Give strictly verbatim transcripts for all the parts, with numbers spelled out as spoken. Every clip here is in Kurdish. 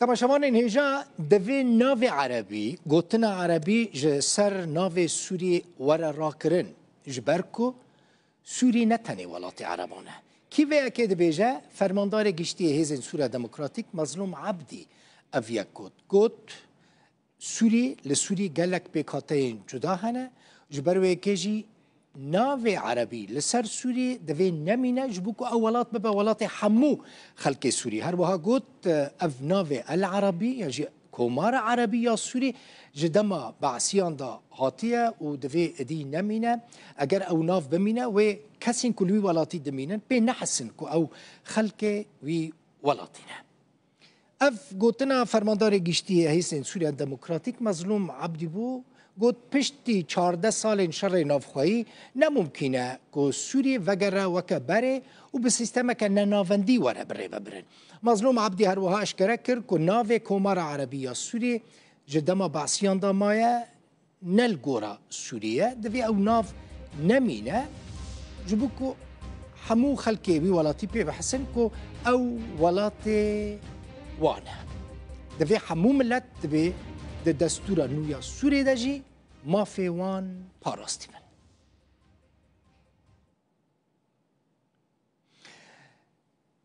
Temaşevanên hêja, divê navê erebî, gotina erebî ji ser navê Sûriyê were rakirin, ji ber ku Sûrî ne tenê welatê ereban e. Kî vê yekê dibêje? Fermandarê giştî yê Hêzên Sûriya Demokratîk Mezlûm Ebdî ev yek got. Got, Sûrî, li Sûrî gelek pêkhateyên cuda hene, ji ber wê yekê jî navê erebî li ser Sûrî divê nemîne, ji bo ku ew welat bibe welatê hemû xelkê Sûrî. Her wiha got, ev navê El Erebî yan jî Komara Erebî ya Sûrî ji dema Be'siyan de hatiye û divê êdî nemîne. Eger ew nav bimîne, wê kesên ku li wî welatî dimînin pê nehisin ku ew xelkê wî welatî ne. Ev gotina Fermandarê Giştî yê Hêzên Sûriya Demokratîk Mezlûm Ebdî bû, got, piştî çardeh salên şerê navxweyî ne mumkîn e ku Sûrî vegere weke berê û bi sîstemeke nenavendî were birêvebirin. Mezlûm Ebdî her wiha eşkere kir ku navê Komara Erebî ya Sûrî ji dema Be'siyan de maye, ne li gora Sûriyê ye. Divê ew nav nemîne, ji bo ku hemû xelkê wî welatî pê bihisin ku ew welatê wan e. Divê hemû milet divê di destûra nû ya Sûriyê de jî mafê wan parastî bin.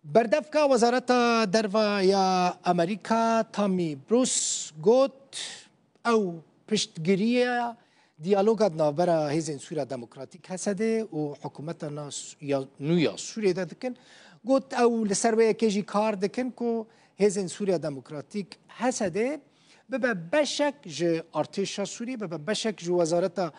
Berdevka Wezareta Derve ya Amerîka Tammy Bruce got, ew piştgiriya diyaloga di navbera Hêzên Sûriya Demokratîk, H S D, û hikûmeta na-, ya, nû ya Sûriyê de dikin. Got, ew li ser wê yekê jî kar dikin ku Hêzên Sûriya Demokratîk, H S D, bibe beşek ji artêşa Sûriyê, bibe beşek ji Wezareta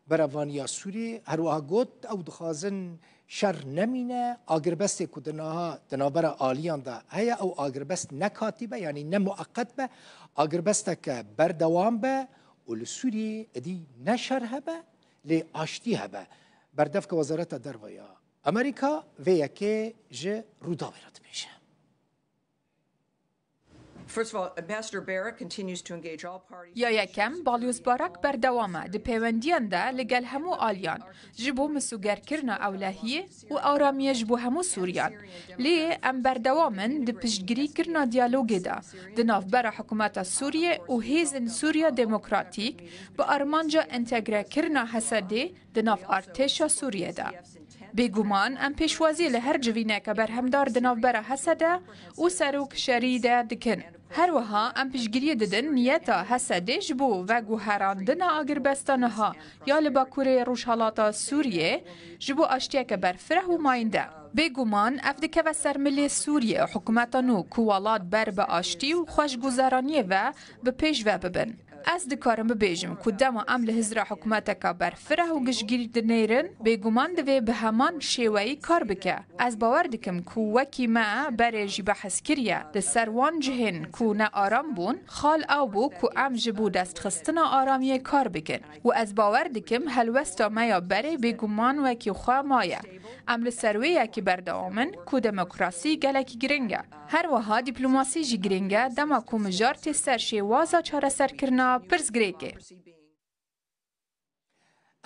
Berevaniya Sûriyê. Her wiha got, ew dixwazin şer nemîne, agirbestê ku di naha, di navbera aliyan de heye, ew agirbest ne katî be, yanî ne mueqet be, agirbesteke berdewam be û li Sûriyê êdî ne şer hebe, lê aştî hebe. Berdevka Wezareta Derve ya Amerîka vê yekê ji Rûdawê re dibêje. First of all, Ambassador Barrack continues to engage all parties. Ya yekem, Balyozbarak berdewam e di pêwendiyan de li gel hemû aliyan, ji bo misûgerkirina ewlehiyê û aramiyê ji bo hemû Sûriyan. Lê em berdewam in di piştgirîkirina diyalogê de, di navbera hikûmeta Sûriyê û Hêzên Sûriya Demokratîk, bi armanca entegrekirina H S D di nav artêşa Sûriyê de. Bêguman em pêşwazî li her civîneke berhemdar di navbera H S D û serok şerî de dikin. Her wiha em piştgiriyê didin niyeta H S D ji bo veguherandina agirbesta niha ya li Bakurê Rojhilata Sûriyê ji bo aştiyeke berfireh û mayînde. Bêguman ev dikeve ser milê Sûriyê û hikûmeta nû ku welat ber bi aştî û xweşguzeraniyê ve bi pêş ve bibin. Ez dikarim bibêjim ku dema em li hizra hikûmeteka berfireh û giştgirî dinêrin, bêguman divê bi heman şêweyî kar bike. Ez bawer dikim ku wekî me berê jî behs kiriye, li ser wan cihên ku ne aram bûn, xal ew bû ku em ji bo destxistina aramiyê kar bikin û ez bawer dikim helwesta me ya berê bêguman wekî xwe maye. Em li ser wê yekî berdewam in ku demokrasî gelekî giring e. Her wiha dîplomasî jî giring e, dema ku mijar tê ser şêwaza çareserkirina pirsgirêkê.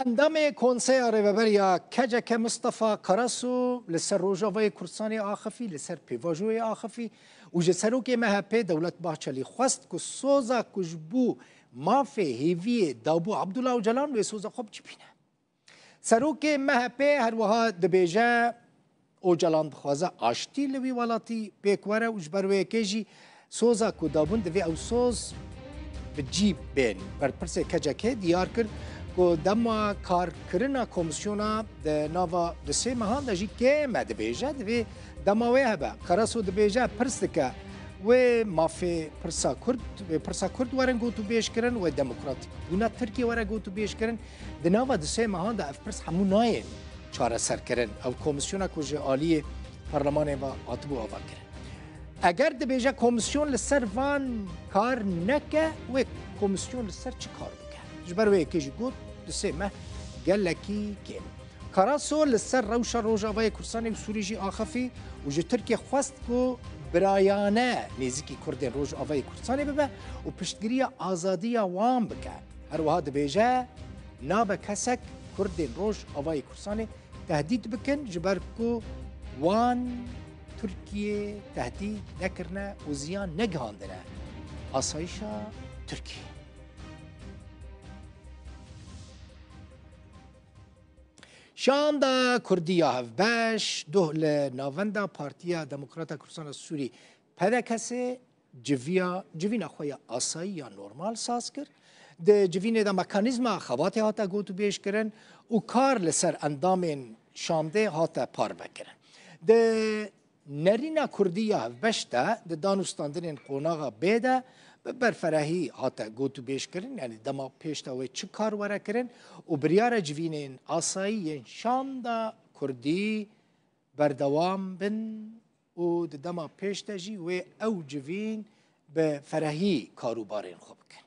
Endamê Konseya Rêveber ya K C K Mustafa Karaso li ser Rojavayê Kurdistanê axifî, li ser pêvajoyê axifî û ji serokê M H P Dewlet Bahçelî xwest ku soza ku ji bo mafê hêviyê dabû Abdullah Ocalan wê soza xwe bicibîne. Serokê M H P her wiha dibêje, Ocalan dixwaze aştî li wî welatî pêk were û ji ber wê yekê jî soza ku dabûn divê ew soz bi cî bên. Berpirsê K C K diyar kir ku dema karkirina komîsyona di nava du sê mehan de jî kêm e dibêje, divê dema wê hebe. Karaso dibêje, pirs dike, wê mafê pirsa Kurd, wê pirsa Kurd werin gotûbêj kirin, wê demokratîkbûna Tirkiyê were gotûbêj kirin. Di nava du sê mehan de ev pirs hemû nayên çareserkirin. Ew komîsyona ku ji aliyê parlemanê ve hatibû avakirin. Eger dibêje komîsyon li ser van kar neke, wê komîsyon li ser çi kar bike? Ji ber wê yekê jî got, du sê meh gelekî kêm. Karaso li ser rewşa Rojavayê Kurdistanê û Sûrî jî axifî û ji Tirkiyê xwest ku birayane nêzîkî Kurdên Rojavayê Kurdistanê bibe û piştgiriya azadiya wan bike. Her wiha dibêje, nabe kesek Kurdên Rojavayê Kurdistanê tehdît bikin, ji ber ku wan Tirkiyê tehdît nekirine û ziyan negihandine Asayişa Tirkiyê. Şanda Kurdî ya hevbeş, duh li navenda Partiya Demokrata Kurdistana Sûrî, P D K S, civiya, civîna xwe ya asayî ya normal saz kir. Di civînê de mekanîzma xebatê hate gotûbêj kirin û kar li ser endamên şandê hate parve kirin. Di nerîna Kurdî ya hevbeş de di danûstandinên qonaxa B de bi berferehî hate gotûbêj kirin, yanî dema pêş de wê çi kar were kirin û biryare civînên asayî yên şanda Kurdî berdewam bin û di dema pêş de jî wê ew civîn bi ferehî karûbarên xwe bikin.